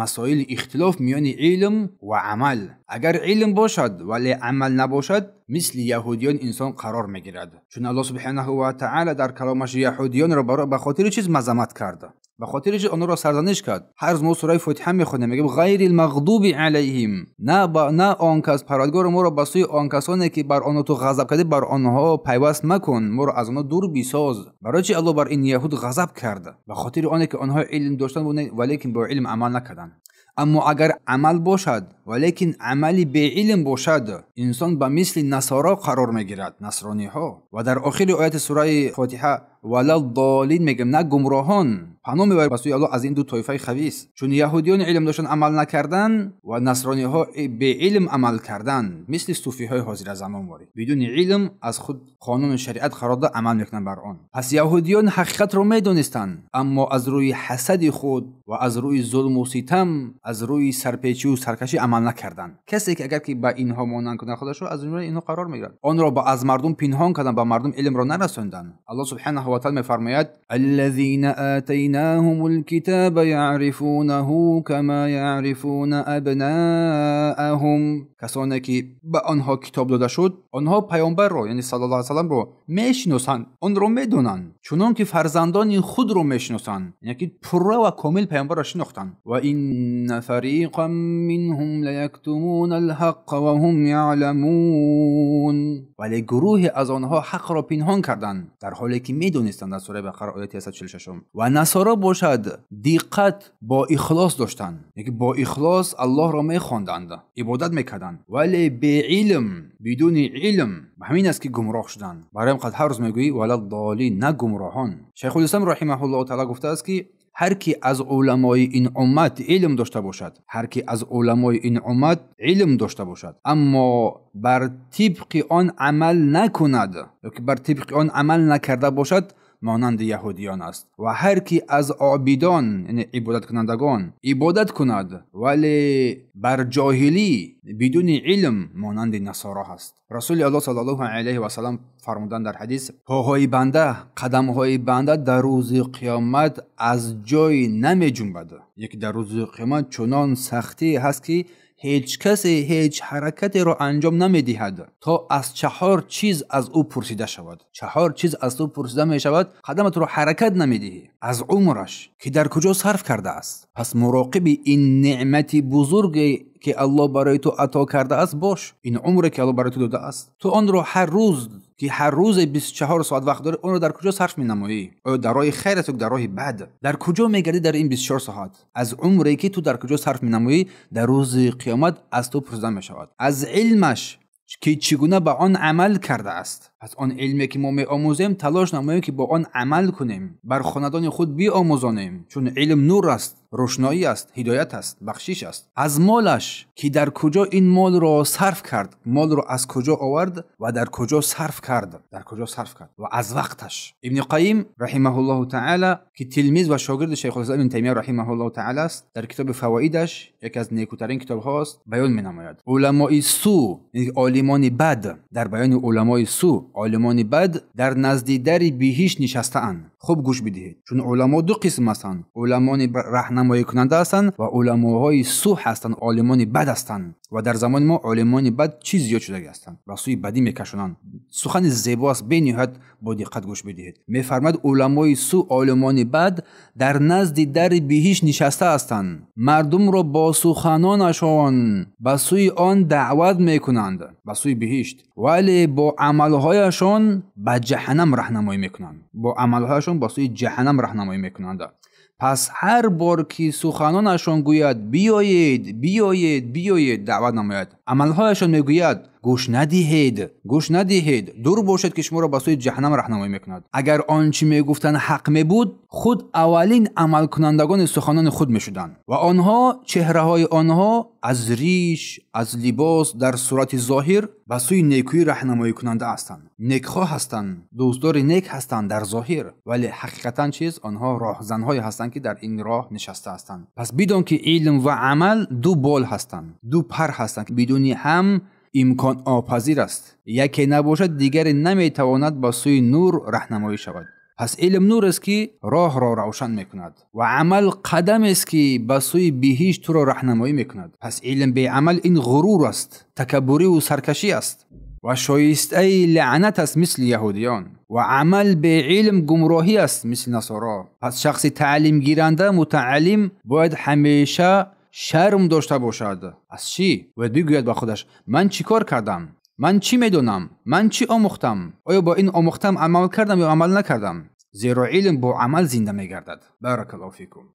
масоили ихтилоф миёни илм ва амал. Агар илм бошад, вале амал набошад, мисли яҳудиён инсон қарор мегирад. Чун Аллоҳ субҳанаҳу ва таъала дар каломаш яҳудиёнро ба хотири чиз мазаммат кард, ба хотири чиз онҳоро сарзаниш кард. Ҳар рӯз мо сураи Фотиҳа мехонем, мегӯем ғайрил мағдуби алайҳим, на он кас, Парвардигор, моро ба сӯи он касоне ки бар онҳо ту ғазаб кардӣ, бар онҳо пайваст макун, моро аз онҳо дур бисоз. Барои чи Аллоҳ бар ин яҳуд ғазаб кард? Ба хотири оне ки онҳо илм доштанд, валекин бо илм амал накарданд. Аммо агар амал бошад, валекин амали беилм бошад, инсон ба мисли насоро қарор мегирад, насрониҳо. Ва дар охири ояти сураи Фотиҳа валад-долин мегӯем, на гумроҳон. Паноҳ мебарад ба сӯи Аллоҳ аз ин ду тоифаи хабис. Чун яҳудиён илм доштанд, амал накарданд ва насрониҳо беилм амал карданд, мисли суфиҳои ҳозиразамон ворид. Бидуни илм аз худ қонуну шариат қарор дода амал мекунанд бар он. Пас яҳудиён ҳақиқатро медонистанд, аммо аз рӯи ҳасади худ ва аз рӯи зулму ситам, аз рӯи сарпечию саркашӣ амал накарданд. Касе ки агар ки ба инҳо монанд кунад худашро, аз ҷумлаи инҳо қарор мегирад. Онро аз мардум пинҳон карданд, ба мардум илмро нарасонданд. Аллоҳ субҳанаҳу ва таъала мефармояд: аллазина атайнаҳумул китаба яърифунаҳу кама яърифуна абнааҳум. Касоне ки ба онҳо китоб дода шуд, онҳо паёмбарро, яъне саллаллоҳу алайҳи васалламро мешиносанд, онро медонанд, чунон ки фарзандони худро мешиносанд, яъне ки пурра ва комил паёмбарро шинохтанд. Ва инна фариқан минҳум лаяктумуна алҳаққа ва ҳум яъламун. Вале гурӯҳе аз онҳо ҳақро пинҳон карданд, дар ҳоле ки медонистанд. Дар сураи Бақара ояти 146. Ва насоро бошад диққат бо ихлос доштанд, яъне ки бо ихлос Аллоҳро мехонданд, ибодат мекарданд, вале беилм, бидуни илм. Ба ҳамин аст ки гумроҳ шуданд. Барои ҳам қад ҳар рӯз мегӯӣ валад-долин, на гумроҳон. Шайхулислом раҳимаҳуллоҳу таъала гуфтааст ки ҳар ки аз уламои ин уммат илм дошта бошад, ҳар ки аз уламои ин уммат илм дошта бошад, аммо бар тибқи он амал накунад ё ки бар тибқи он амал накарда бошад, монанди яҳудиён аст. Ва ҳар ки аз обидон, яъне ибодаткунандагон, ибодат кунад, вале бар ҷоҳилӣ, бидуни илм, монанди насоро ҳаст. Расули Аллоҳ саллаллоҳу алайҳи васаллам фармуданд дар ҳадис: поҳои банда, қадамҳои банда дар рӯзи қиёмат аз ҷой намеҷунбад. Яке дар рӯзи қиёмат чунон сахтӣ ҳаст ки ҳеҷ касе ҳеҷ ҳаракатеро анҷом намедиҳад то аз чаҳор чиз аз ӯ пурсида шавад. Чаҳор чиз аз ӯ пурсида мешавад, қадаматро ҳаракат намедиҳӣ. Аз умраш ки дар куҷо сарф кардааст. Пас муроқиби ин неъмати бузурге ки Аллоҳ барои ту ато кардааст бош. Ин умре ки Аллоҳ барои ту додааст, ту онро ҳар рӯз ки ҳар рӯзе 24 соат вақт дорӣ, онро дар куҷо сарф менамоӣ? Оё дар роҳи хайр аст ё дар роҳи бад? Дар куҷо мегардӣ дар ин 24 соат? Аз умре ки ту дар куҷо сарф менамоӣ, дар рӯзи қиёмат аз ту пурсида мешавад. Аз илмаш ки чӣ гуна ба он амал кардааст. Пас он илме ки мо меомӯзем, талош намоем ки бо он амал кунем, бар хонадони худ биомӯзонем, чун илм нур аст, рӯшноӣ аст, ҳидоят аст, бахшиш аст. Аз молаш ки дар куҷо ин молро сарф кард, молро аз куҷо овард ва дар куҷо сарф кард, дар куҷо сарф кард. Ва аз вақташ. Ибни Қайим раҳимаҳуллоҳу таъала ки тилмиз ва шогирди Шайхулислом Ибни Таймия раҳимаҳуллоҳу таъала аст, дар китоби Фавоидаш, яке аз некӯтарин китобҳост, баён менамояд. Уламои су, яъне олимони бад, дар баёни уламои су, олимони бад дар назди дари биҳишт нишастаанд. Хуб гӯш бидиҳед, чун уламо ду қисм ҳастанд. Уламони раҳнамоикунанда ҳастанд ва уламоҳои су ҳастанд, олимони бад ҳастанд. Ва дар замони мо олимони бад чӣ зиёд шудагӣ ҳастанд, ба сӯи бадӣ мекашонанд. Сухани зебо аст, бениҳоят бо диққат гӯш бидиҳед. Мефармояд уламои су, олимони бад дар назди дари биҳишт нишаста ҳастанд, мардумро бо суханонашон ба сӯи он даъват мекунанд, ба сӯи биҳишт, вале бо амалҳояшон ба ҷаҳаннам раҳнамоӣ мекунанд. Бо амалҳояшон ба сӯи ҷаҳаннам раҳнамоӣ мекунанд. Пас ҳар бор ки суханонашон гӯяд биёед, биёед, биёед, даъват намояд, амалҳояшон мегӯяд гӯш надиҳед, гӯш надиҳед, дур бошед ки шуморо ба сӯи ҷаҳаннам раҳнамоӣ мекунад. Агар он чӣ мегуфтанд ҳақ мебуд, худ аввалин амалкунандагони суханони худ мешуданд. Ва онҳо, чеҳраҳои онҳо аз риш, аз либос, дар сурати зоҳир ба сӯи некӯӣ раҳнамоикунанда ҳастанд, некхоҳ ҳастанд, дӯстдори нек ҳастанд дар зоҳир, вале ҳақиқатан чиз онҳо роҳзанҳое ҳастанд ки дар ин роҳ нишаста ҳастанд. Пас бидон ки илм ва амал ду бол ҳастанд, ду пар ҳастанд ки бидуни ҳам имконопазир аст. Яке набошад, дигаре наметавонад ба сӯи нур раҳнамоӣ шавад. Пас илм нур аст, ки роҳро равшан мекунад, ва амал қадам аст, ки ба сӯи биҳишт туро раҳнамоӣ мекунад. Пас илм беамал ин ғурур аст, такаббуриву саркашӣ аст ва шоистаи лаънат аст, мисли яҳудиён. Ва амал беилм гумроҳӣ аст, мисли насоро. Пас шахси таълимгиранда, мутааллим, бояд ҳамеша шарм дошта бошад. Аз чӣ? Бояд бигӯяд ба худаш: ман чӣ кор кардам, ман чӣ медонам, ман чӣ омӯхтам, оё бо ин омӯхтам амал кардам ё амал накардам? Зеро илм бо амал зинда мегардад. Баракаллоҳу фикум.